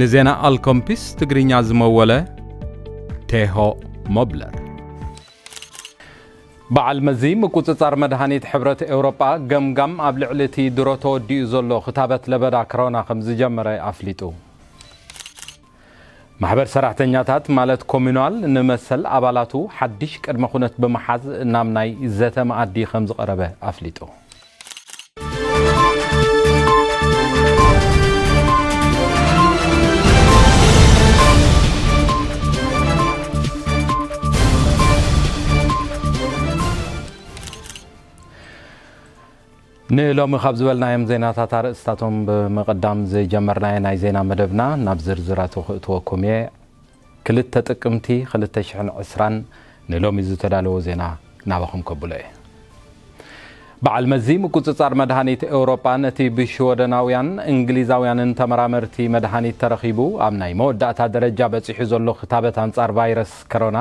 ንዜና ኣልኮምፒስ ትግርኛ ዝመወለ ቴሆ ሞብለር። በዓል መዚ ምቁጽጻር መድሃኒት ሕብረት ኤውሮጳ ገምጋም ኣብ ልዕሊ እቲ ድሮ ተወዲኡ ዘሎ ክታበት ለበዳ ክሮና ከም ዝጀመረ ኣፍሊጡ። ማሕበር ሰራሕተኛታት ማለት ኮሙናል ንመሰል ኣባላቱ ሓድሽ ቅድመ ኩነት ብምሓዝ ናብ ናይ ዘተ መኣዲ ከም ዝቐረበ ኣፍሊጡ። ንሎሚ ካብ ዝበልናዮም ዜናታት ኣርእስታቶም ብምቕዳም ዝጀመርናዮ ናይ ዜና መደብና ናብ ዝርዝራቱ ክእትወኩም እየ። ክልተ ጥቅምቲ ክልተ ሽሕን ዕስራን ንሎሚ ዝተዳለወ ዜና ናባኹም ከብሎ እየ። በዓል መዚ ምቁጽጻር መድሃኒት ኤውሮጳ ነቲ ብሽወደናውያን እንግሊዛውያንን ተመራመርቲ መድሃኒት ተረኺቡ ኣብ ናይ መወዳእታ ደረጃ በጺሑ ዘሎ ክታበት ኣንጻር ቫይረስ ከሮና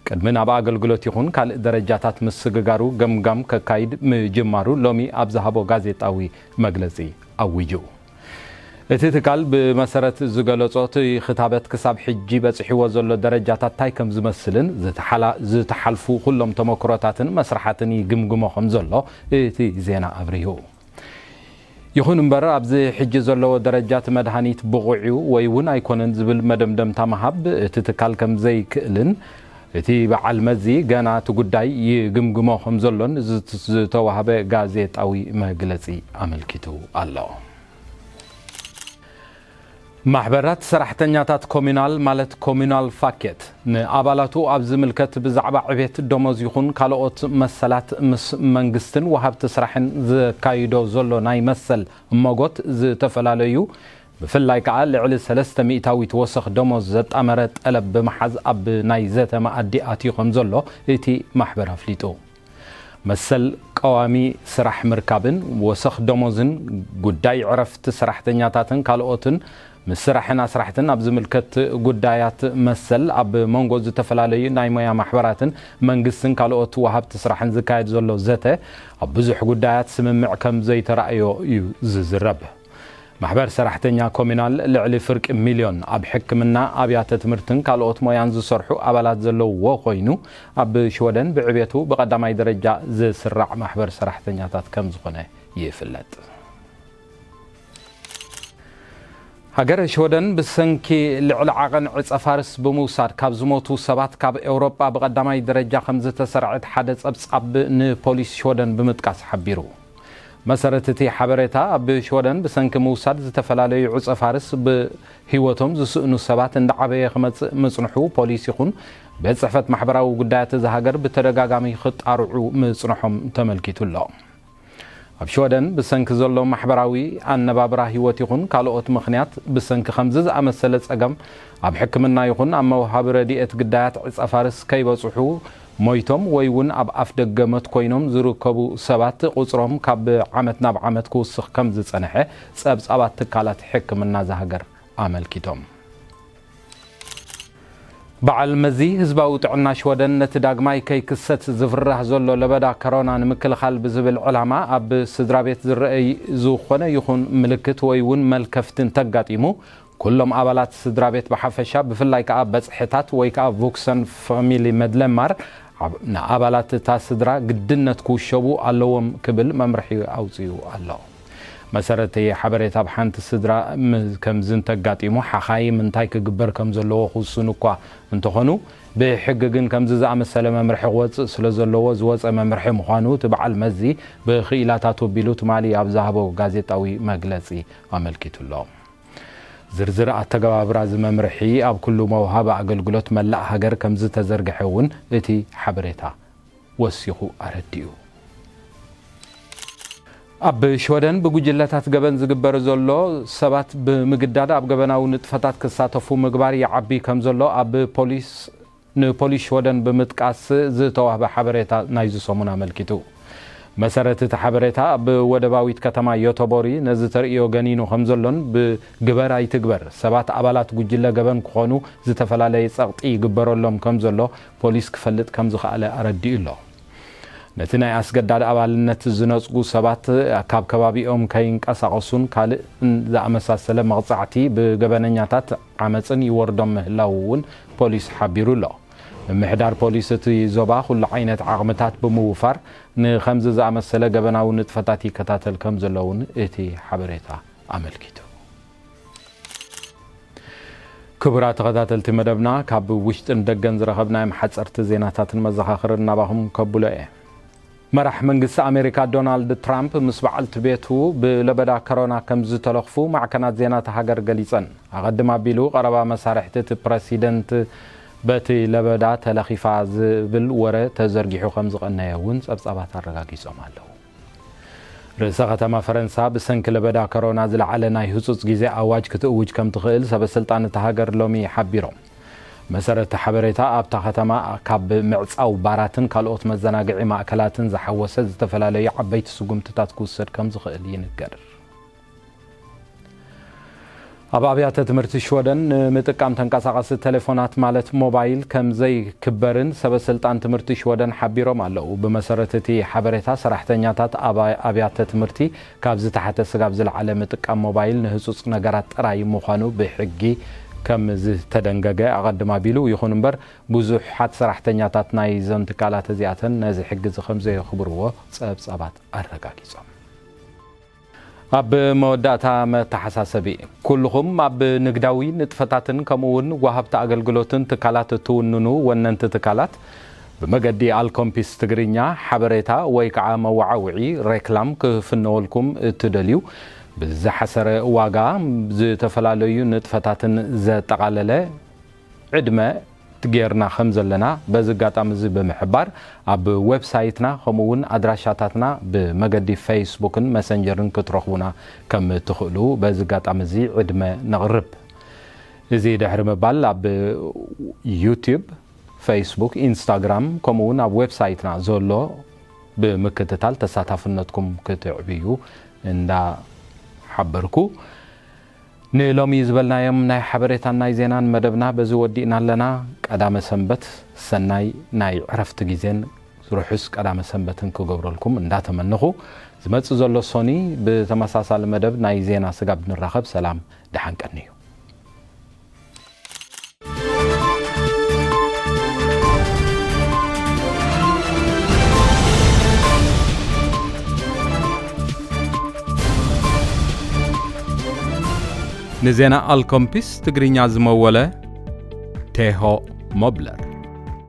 ቅድሚ ናብ ኣገልግሎት ይኹን ካልእ ደረጃታት ምስግጋሩ ገምጋም ከካይድ ምጅማሩ ሎሚ ኣብ ዝሃቦ ጋዜጣዊ መግለጺ ኣዊጁ። እቲ ትካል ብመሰረት ዝገለጾ እቲ ክታበት ክሳብ ሕጂ በጺሕዎ ዘሎ ደረጃታት እንታይ ከም ዝመስልን ዝተሓላ-፣ ዝተሓልፉ ኩሎም ተመክሮታትን መስርሓትን ይግምግሞ ከም ዘሎ እቲ ዜና ኣብሪሁ። ይኹን እምበር ኣብዚ ሕጂ ዘለዎ ደረጃ እቲ መድሃኒት ብቑዕ እዩ ወይ እውን ኣይኮነን ዝብል መደምደምታ ምሃብ እቲ ትካል ከም ዘይክእልን እቲ በዓል መዚ ገና እቲ ጉዳይ ይግምግሞ ከም ዘሎን ዝት-፣ ዝተዋህበ ጋዜጣዊ መግለጺ ኣመልኪቱ ኣሎ። ማሕበራት ሰራሕተኛታት ኮሙናል ማለት ኮሙናል ፋኬት ንኣባላቱ ኣብ ዝምልከት ብዛዕባ ዕቤት ደሞዝ ይኹን ካልኦት መሰላት ምስ መንግስትን ወሃብቲ ስራሕን ዘካይዶ ዘሎ ናይ መሰል መጎት ዝተፈላለዩ ብፍላይ ከኣ ልዕሊ ሰለስተ ሚእታዊት ወሰኽ ደሞዝ ዘጣመረ ጠለብ ብምሓዝ ኣብ ናይ ዘተ መኣዲ ኣትዩ ከም ዘሎ እቲ ማሕበር ኣፍሊጡ። መሰል ቀዋሚ ስራሕ ምርካብን ወሰኽ ደሞዝን ጉዳይ ዕረፍቲ ሰራሕተኛታትን ካልኦትን ምስ ስራሕን ኣስራሕትን ኣብ ዝምልከት ጉዳያት መሰል ኣብ መንጎ ዝተፈላለዩ ናይ ሞያ ማሕበራትን መንግስትን ካልኦት ወሃብቲ ስራሕን ዝካየድ ዘሎ ዘተ ኣብ ብዙሕ ጉዳያት ስምምዕ ከም ዘይተራእዮ እዩ ዝዝረብ። ማሕበር ሰራሕተኛ ኮሙናል ልዕሊ ፍርቂ ሚልዮን ኣብ ሕክምና፣ ኣብያተ ትምህርትን ካልኦት ሞያን ዝሰርሑ ኣባላት ዘለውዎ ኮይኑ፣ ኣብ ሽወደን ብዕቤቱ ብቐዳማይ ደረጃ ዝስራዕ ማሕበር ሰራሕተኛታት ከም ዝኾነ ይፍለጥ። ሃገረ ሽወደን ብሰንኪ ልዕሊ ዓቐን ዕጸ ፋርስ ብምውሳድ ካብ ዝሞቱ ሰባት ካብ ኤውሮጳ ብቐዳማይ ደረጃ ከም ዝተሰርዐት ሓደ ጸብጻብ ንፖሊስ ሽወደን ብምጥቃስ ሓቢሩ። መሰረት እቲ ሓበሬታ፣ ኣብ ሽወደን ብሰንኪ ምውሳድ ዝተፈላለዩ ዕጸ ፋርስ ብህይወቶም ዝስእኑ ሰባት እንዳዓበየ ክመጽእ ምጽንሑ ፖሊስ ይኹን ቤት ጽሕፈት ማሕበራዊ ጉዳያት እዛ ሃገር ብተደጋጋሚ ክጣርዑ ምጽንሖም ተመልኪቱ ኣሎ። ኣብ ሽወደን ብሰንኪ ዘሎ ማሕበራዊ ኣነባብራ ህይወት ይኹን ካልኦት ምኽንያት ብሰንኪ ከምዚ ዝኣመሰለ ጸገም ኣብ ሕክምና ይኹን ኣብ መውሃቢ ረድኤት ግዳያት ዕጸ ፋርስ ከይበጽሑ ሞይቶም ወይ እውን ኣብ ኣፍ ደገ ሞት ኮይኖም ዝርከቡ ሰባት ቁጽሮም ካብ ዓመት ናብ ዓመት ክውስኽ ከም ዝጸንሐ ጸብጻባት ትካላት ሕክምና እዛ ሃገር ኣመልኪቶም። በዓል መዚ ህዝባዊ ጥዕና ሽወደን ነቲ ዳግማይ ከይክሰት ዝፍራህ ዘሎ ለበዳ ከሮና ንምክልኻል ብዝብል ዕላማ ኣብ ስድራ ቤት ዝረኣይ ዝኾነ ይኹን ምልክት ወይ እውን መልከፍቲ እንተጋጢሙ ኩሎም ኣባላት ስድራ ቤት ብሓፈሻ ብፍላይ ከኣ በጽሕታት ወይ ከኣ ቮክሰን ፋሚሊ መድለማር ኣብ-፣ ንኣባላት እታ ስድራ ግድነት ክውሸቡ ኣለዎም ክብል መምርሒ ኣውጺኡ ኣሎ። መሰረቲ ሓበሬታ ኣብ ሓንቲ ስድራ ም-፣ ከምዚ እንተጋጢሙ ሓኻይም እንታይ ክግበር ከም ዘለዎ ክውስኑ እኳ እንተኾኑ ብሕጊ ግን ከምዚ ዝኣመሰለ መምርሒ ክወጽእ ስለ ዘለዎ ዝወጸ መምርሒ ምዃኑ እቲ በዓል መዚ ብክኢላታቱ ኣቢሉ ትማሊ ኣብ ዝሃቦ ጋዜጣዊ መግለጺ ኣመልኪቱ ኣሎ። ዝርዝር ኣተገባብራ እዚ መምርሒ ኣብ ኩሉ መውሃቢ ኣገልግሎት መላእ ሃገር ከም ዝተዘርግሐ እውን እቲ ሓበሬታ ወሲኹ ኣረዲኡ። ኣብ ሽወደን ብጉጅለታት ገበን ዝግበር ዘሎ ሰባት ብምግዳድ ኣብ ገበናዊ ንጥፈታት ክሳተፉ ምግባር ይዓቢ ከም ዘሎ ኣብ ፖሊስ ንፖሊስ ሽወደን ብምጥቃስ ዝተዋህበ ሓበሬታ ናይዚ ሰሙን ኣመልኪቱ። መሰረት እቲ ሓበሬታ፣ ኣብ ወደባዊት ከተማ ዮቶቦሪ ነዚ ተርእዮ ገኒኑ ከም ዘሎን ብግበር ኣይትግበር ሰባት ኣባላት ጉጅለ ገበን ክኾኑ ዝተፈላለየ ጸቕጢ ይግበረሎም ከም ዘሎ ፖሊስ ክፈልጥ ከም ዝኸኣለ ኣረዲኡ ኣሎ። ነቲ ናይ ኣስገዳድ ኣባልነት ዝነጽጉ ሰባት ካብ ከባቢኦም ከይንቀሳቐሱን ካልእ ዝኣመሳሰለ መቕጻዕቲ ብገበነኛታት ዓመጽን ይወርዶም ምህላዉ እውን ፖሊስ ሓቢሩ ኣሎ። ምምሕዳር ፖሊስ እቲ ዞባ ኩሉ ዓይነት ዓቕምታት ብምውፋር ንኸምዚ ዝኣመሰለ ገበናዊ ንጥፈታት ይከታተል ከም ዘሎ እውን እቲ ሓበሬታ ኣመልኪቱ። ክቡራት ተኸታተልቲ መደብና፣ ካብ ውሽጥን ደገን ዝረኸብናዮም ሓጸርቲ ዜናታትን መዘኻኽርን ናባኹም ከብሎ እየ። መራሕ መንግስቲ ኣሜሪካ ዶናልድ ትራምፕ ምስ በዓልቲ ቤቱ ብለበዳ ኮሮና ከም ዝተለኽፉ ማዕከናት ዜና እታ ሃገር ገሊጸን። ኣቐድም ኣቢሉ ቀረባ መሳርሕቲ እቲ ፕረሲደንት በቲ ለበዳ ተለኺፋ ዝብል ወረ ተዘርጊሑ ከም ዝቐነየ እውን ጸብጻባት ኣረጋጊጾም ኣለዉ። ርእሰ ከተማ ፈረንሳ ብሰንኪ ለበዳ ኮሮና ዝለዓለ ናይ ህጹጽ ግዜ ኣዋጅ ክትእውጅ ከም ትኽእል ሰበ ስልጣን እታ ሃገር ሎሚ ሓቢሮም። መሰረት እቲ ሓበሬታ ኣብታ ከተማ ካብ ምዕጻው ባራትን ካልኦት መዘናግዒ ማእከላትን ዝሓወሰ ዝተፈላለዩ ዓበይቲ ስጉምትታት ክውሰድ ከም ዝኽእል ይንገር። ኣብ ኣብያተ ትምህርቲ ሽወደን ንምጥቃም ተንቀሳቐሲ ቴሌፎናት ማለት ሞባይል ከም ዘይክበርን ሰበ ስልጣን ትምህርቲ ሽወደን ሓቢሮም ኣለዉ። ብመሰረት እቲ ሓበሬታ ሰራሕተኛታት ኣብ ኣብያተ ትምህርቲ ካብ ዝተሓተ ስጋብ ዝለዓለ ምጥቃም ሞባይል ንህጹጽ ነገራት ጥራይ ምዃኑ ብሕጊ ከም ዝተደንገገ ኣቐድም ኣቢሉ፣ ይኹን እምበር ብዙሓት ሰራሕተኛታት ናይዘን ትካላት እዚኣተን ነዚ ሕጊ እዚ ከም ዘየኽብርዎ ጸብጻባት ኣረጋጊጾም። ኣብ መወዳእታ መተሓሳሰቢ፣ ኩልኹም ኣብ ንግዳዊ ንጥፈታትን ከምኡ እውን ወሃብቲ ኣገልግሎትን ትካላት እትውንኑ ወነንቲ ትካላት፣ ብመገዲ ኣልኮምፒስ ትግርኛ ሓበሬታ ወይ ከዓ መወዓውዒ ሬክላም ክፍነወልኩም እትደልዩ፣ ብዝሓሰረ ዋጋ ዝተፈላለዩ ንጥፈታትን ዘጠቓለለ ዕድመ ጌርና ከም ዘለና በዚ ኣጋጣሚ እዚ ብምሕባር፣ ኣብ ዌብሳይትና ከምኡ እውን ኣድራሻታትና ብመገዲ ፌስቡክን መሰንጀርን ክትረኽቡና ከም ትኽእሉ በዚ ኣጋጣሚ እዚ ዕድመ ነቕርብ። እዚ ድሕሪ ምባል፣ ኣብ ዩቲዩብ፣ ፌስቡክ፣ ኢንስታግራም ከምኡ እውን ኣብ ዌብሳይትና ዘሎ ብምክትታል ተሳታፍነትኩም ክትዕብዩ እንዳሓበርኩ፣ ንሎሚ ዝበልናዮም ናይ ሓበሬታን ናይ ዜናን መደብና በዚ ወዲእና ኣለና። ቀዳመ ሰንበት ሰናይ ናይ ዕረፍቲ ግዜን ርሑስ ቀዳመ ሰንበትን ክገብረልኩም እንዳተመነኹ፣ ዝመጽእ ዘሎ ሶኒ ብተመሳሳሊ መደብ ናይ ዜና ስጋብ ንራኸብ፣ ሰላም፣ ደሓን ቀንዩ። ንዜና ኣልኮምፒስ ትግርኛ ዝመወለ ቴሆ ሞብለር።